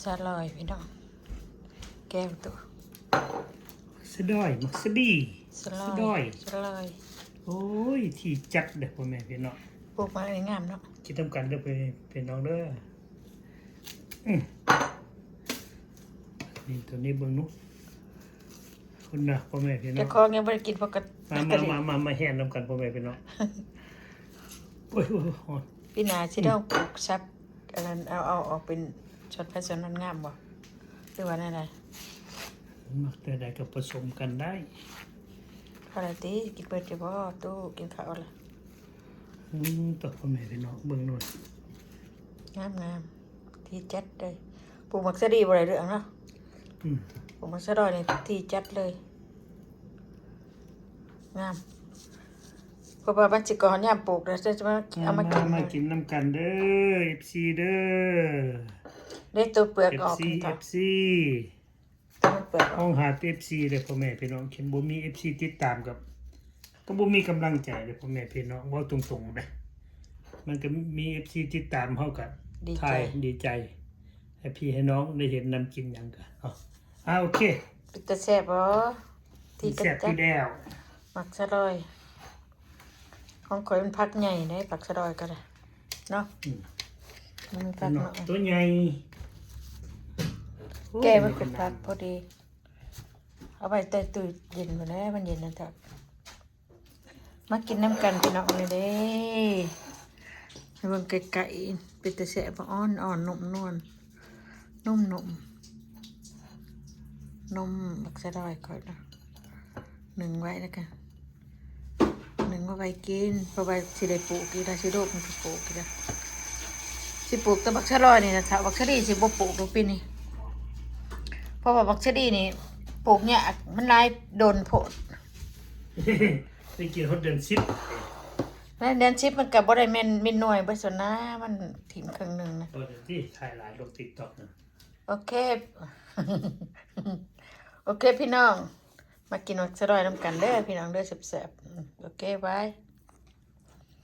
ສະລອຍພີ່ນ້ອງ ແກງໂຕ ສະດອຍ ໝາກສະດີ ສະລອຍ ສະດອຍ ສະລອຍ ໂອ້ຍ ທີ່ຈັດເດີ້ພໍ່ແມ່ພີ່ນ້ອງ ປູກມາໃຫ້ງາມເນາະ ກິນນຳກັນເດີ້ ພີ່ນ້ອງເດີ້ ອືມ ນີ້ ໂຕນີ້ເບິ່ງດູ ພຸ້ນນະ ພໍ່ແມ່ພີ່ນ້ອງ ເຈົ້າຂອງຍັງບໍ່ໄດ້ກິນ ເພາະກັນ ມາ ມາ ມາ ມາແຫ່ນຳກັນ ພໍ່ແມ່ພີ່ນ້ອງ ໂອ້ຍ ໂອ້ຍ ໂອ້ຍ ປີໜ້າຊິລອງປູກສັກ ອັນນັ້ນ ເອົາ ເອົາອອກເປັນສ່ວນໃຜສ່ວນມັນງາມບໍ່ ຫຼືວ່າແນວໃດ? ມັກແນວໃດກໍປະສົມກັນໄດ້ ພໍແລ້ວຕິ ກິນເບິດຢູ່ບໍ່? ຕູ້ກິນເຂົ້າລະ ອືມ ຕອບພໍ່ແມ່ພີ່ນ້ອງເບິ່ງໂລດ ງາມໆ ທີ່ຈັດເລີຍ ປູກໝາກສະດີບໍ່ໄດ້ເລື່ອງເນາະ ອືມ ປູກໝາກສະດອຍນີ້ທີ່ຈັດເລີຍ ງາມ ເພາະວ່າມັນຊິກ່ອນຍາມປູກແລ້ວ ຈະມາ ເອົາມາກິນ ມາ ມາກິນນຳກັນເດີ້ ເອັຟຊີ ເດີ້ ເດ້ ໂຕເປືອກອອກ ເອັຟຊີ ນີ້ ເອັຟຊີ ໂຕມັນເປືອກອອກ ຮ້ອງຫາແຕ່ ເອັຟຊີ ເດີ້ພໍ່ແມ່ພີ່ນ້ອງ ຄັນບໍ່ມີ ເອັຟຊີ ຕິດຕາມກໍ ກໍບໍ່ມີກຳລັງໃຈເດີ້ພໍ່ແມ່ພີ່ນ້ອງ ເວົ້າຕົງໆເດ້ ມັນກໍມີ ເອັຟຊີ ຕິດຕາມເຮົາກໍ ດີໃຈ ຖ່າຍ ດີໃຈ ໃຫ້ພີ່ໃຫ້ນ້ອງໄດ້ເຫັນນຳກິນຫຍັງກໍເນາະ ອ່າ ໂອເຄ ເປັນຕາແຊບບໍ່? ທີ່ ແຊບຢູ່ແລ້ວ ໝາກສະດອຍ ຂອງຂ້ອຍມັນຝັກໃຫຍ່ເດ້ ຝັກສະດອຍກໍໄດ້ເນາະ ອືມ ມັນຝັກນ້ອຍ ໂຕໃຫຍ່ ແກງມັນເປັນຝັກພໍດີ ເອົາໄວ້ໃຕ້ຕູ້ເຢັນພຸ້ນແຫຼະ ມັນເຢັນແລ້ວເຈົ້າ ມາກິນນຳກັນພີ່ນ້ອງເອີຍເດ້ ໃຫ້ເບິ່ງໃກ້ໆ ເປັນຕາແຊບບໍ່? ອ່ອນໆ ນຸ້ມນວນ ນຸ້ມໆ ນົມບັກສະດອຍຂ້ອຍນະ ໜຶ້ງໄວ້ແລ້ວກະ ໜຶ້ງມາໄວ້ກິນ ເພາະວ່າຊິໄດ້ປູກອີກລະ ຊິໂດກມັນຊິປູກອີກລະ ຊິປູກແຕ່ບັກສະດອຍນີ້ນະ ຖ້າບັກສະດີຊິບໍ່ປູກດອກປີນີ້ ເພາະວ່າບັກສະດີນີ້ປູກຍາກ ມັນຫຼາຍ ດົນໂພດ ໄດ້ກິນຮອດເດືອນສິບ ໃນເດືອນສິບມັນກະບໍ່ໄດ້ແມ່ນ ແມ່ນໜ່ວຍເບິດຊັ້ນນະ ມັນຖິ້ມເຄິ່ງໜຶ່ງນະ ໂອເຄ ໂອເຄພີ່ນ້ອງ ມາກິນໝາກສະດອຍນຳກັນເດີ້ພີ່ນ້ອງເດີ້ ແຊບໆ ໂອເຄ ບາຍ.